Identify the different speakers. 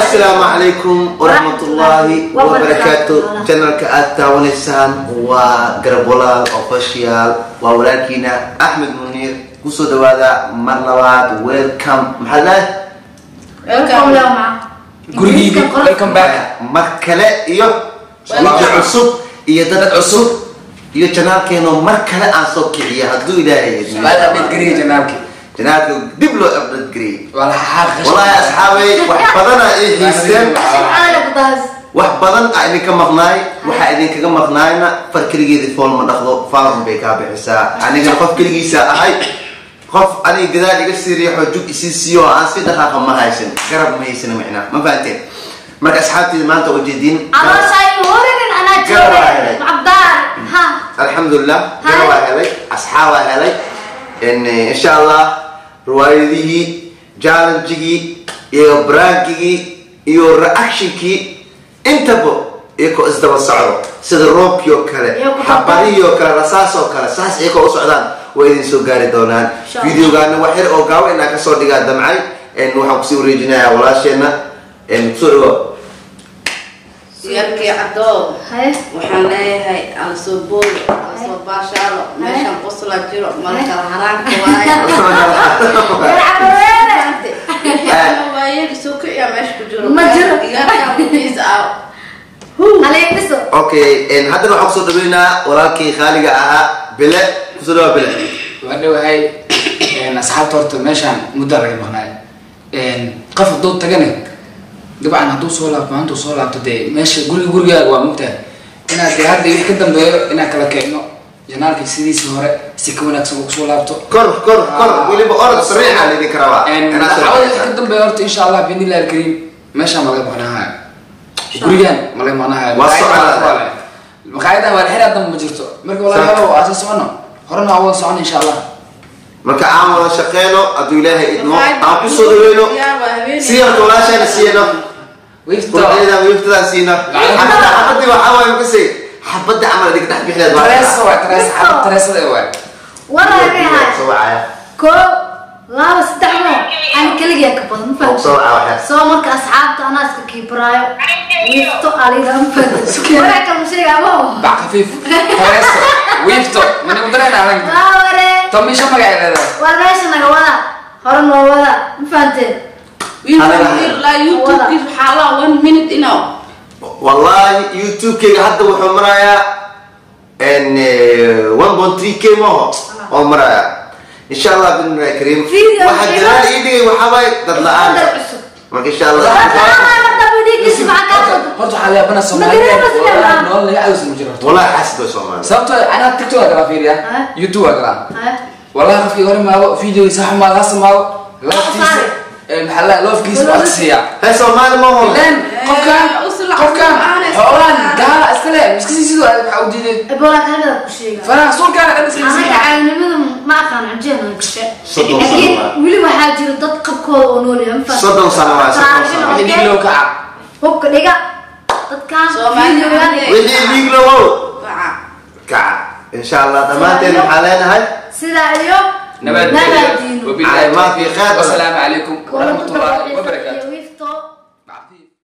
Speaker 1: Assalaamu calaykum waraxmatullaahi wabarakaatu. Channelka aad taawanaysaan waa Garab Walaal Official, waa walaalkiina Axmed Muniir. Kusoo dhawaada mar labaad, welcome. Maxaa leedahay?
Speaker 2: Welcome lama.
Speaker 3: Gurigiigi, welcome back.
Speaker 1: Mar kale iyo weji cusub iyo dad cusub iyo channelkeeno mar kale aan soo kiciya, hadduu Ilaahay idmo.
Speaker 3: Waa la update gareeyay channelki.
Speaker 1: Channelka dib loo update gareeyay.
Speaker 3: Waa la xaaq.
Speaker 1: Wallahi asxaabay, wax badana ii xiisteen.
Speaker 2: Ala kudaas.
Speaker 1: Wax badan aa idinka maqnaay. Waxaa idinkaga maqnaayna, far keligeedii fool ma dhaqdo, faarun bay kaa bixisaa. Anigana qof keligiisa ahay, qof aniga gadaal iga sii riixo, jug isii siiyo oo aan si dhaqaaqa ma haysan, garab ma haysan micnaa, ma fahanteen? Marka asxaabteyda maanta ujeedin.
Speaker 2: Caloosha ay horinin anaa
Speaker 1: Garab
Speaker 2: jooga.
Speaker 1: waa helay.
Speaker 2: Macabdaar. Ha.
Speaker 1: Alxamdulilah, garab waa helay, asxaabaa helay. Insha Allah riwaayadihii, challengigii iyo prankigii iyo reactionkii intaba iyakoo isdaba socdo sida roobkii oo kale,
Speaker 2: Iyo ku
Speaker 1: xabadihii oo kale, rasaas oo kale, saas iyakoo u socdaan way idin soo gaari doonaan.
Speaker 2: Insha Allah.
Speaker 1: Videogaana wax yar oo gaawo inaan kasoo dhigaa damcay. Waxaan kusii wareejinayaa walaasheena. Kusoo dhawo.
Speaker 4: Yarkii cadoo.
Speaker 2: Haye.
Speaker 4: Waxaan leeyahay ala soo boodo, ala soo baashaalo, meeshan qosla jiro, malkala haraanka waaye.
Speaker 2: Garcaweene.
Speaker 4: Waayeel soo kiciya meesha ku jiro.
Speaker 2: Ma jiro.
Speaker 4: Yarkaa wixiisa ah.
Speaker 2: Haleebiso.
Speaker 1: Okay, haddana waxaan kusoo dhaweynaa walaalkii khaaliga ahaa, Bile. Kusoo dhawaa, Bile.
Speaker 3: Waa dhowahay. Asxaabta, horta meeshaan muddaa laga maqnaay. Qof hadduu tagane, dabcan hadduu soo laabto, maanta uu soo laabto, dee meesha guriga gurigaaga waa mugtahay inaad dee hadda wixii ka dambeeyo inaan kala keenno channelkii sidiisii hore si ka wanaagsan uu kusoo laabto.
Speaker 1: Kor kor kor, weliba orod sariica lidinka rabaa inaad soo
Speaker 3: cawada wixii ka dambeeyo horta, insha Allah biidnillahi alkariim, meeshaan ma laga maqnaahayo, gurigaan ma laga maqnaahayo.
Speaker 1: Waa soconaa.
Speaker 3: Maqaayadan waa la xiraa, dambe ma jirto. Marka walaalayaal, waa soo socono, horena waa wada socono insha Allah.
Speaker 1: Marka aan wada shaqeyno hadduu Ilaahay idmo, aan kusoo dhaweyno si horta walaashaana siino.
Speaker 3: Wiifto.
Speaker 1: Qurxiyada wiiftadaan siino. Xabadda, xabadii waxaa waaye makasay xabadda camal idinka dhex bixileed.
Speaker 3: Tareesa waay, tareesa, xabad tareesada waay.
Speaker 2: Waraa hay.
Speaker 1: Soo wacaya.
Speaker 2: Koo, laba, saddex mo. Ani kaligaa ka badan, ma
Speaker 1: oo soo
Speaker 2: fahamtay?
Speaker 1: wacaya waxaa.
Speaker 2: Soo marka asxaabta anaa iska kiibaraayo. Wiifto aliga, ma fahamtay? Waraa kala sheegaa ma.
Speaker 3: Bac khafiif, tareeso, wiifto mana ku darayna adag.
Speaker 2: Waa waree.
Speaker 3: Tomisha magacay leedahay.
Speaker 2: War meesha naga wada. Hore noo wada. Ma fahanteen?
Speaker 4: Wiilka YouTube-kiis waxaa la one minute inaa.
Speaker 1: Wallahi YouTube-kayga hadda wuxuu marayaa 1.3K maho oo marayaa, insha Allah biidnillahi kariim.
Speaker 2: Video
Speaker 1: waxaa gadaal ii dhigay waxaa waaye dad la-aan.
Speaker 2: Dad cusub.
Speaker 1: Marka insha Allah.
Speaker 3: Horta waxaa la yaabana Soomaalida
Speaker 2: dareemaysa
Speaker 3: wallahi nolol laga cawsan ma jiro horta.
Speaker 1: Wallahi xaasid waa Soomaali.
Speaker 3: Sababtoo ah anaa TikTok aa galaa, fiiriya, YouTube aa galaa, wallahi qofkii hore maado videogiisa ha xumaado ha samaado, laftiisa maxaa la loofkiisa waa siiya.
Speaker 1: Hee, Soomaali maho.
Speaker 3: Ileen qofkaan qofkaan xoolaan gaala iska leh miska sii sidoo maxaa u diiday?
Speaker 2: Ebola kalmada ku sheega.
Speaker 3: Faraha suulkaana dhan iska
Speaker 2: Anaga
Speaker 3: sii.
Speaker 2: Caawnimada ma aqaan cunjeena gashe.
Speaker 1: 30 sano
Speaker 2: Laakiin
Speaker 1: waa.
Speaker 2: weli waxaa jira dad qabkooda oo nool yahay, ma fahanteen?
Speaker 1: 30 sano waa, 30 sano.
Speaker 3: Wixii dhiig loo kaca.
Speaker 2: Hubka dhiga dadkan
Speaker 4: Soomaali
Speaker 2: videogan.
Speaker 1: Wixii dhiig lawow kaca, insha Allah dhammaanteen waxaa leenahay
Speaker 2: sidaa iyo
Speaker 3: nabadgelyo.
Speaker 2: Nabadgelo.
Speaker 3: Wabillahi
Speaker 1: Caafimaad iyo khayr.
Speaker 3: Wasalaamu calaykum waraxmatullaahi wabarakaatu.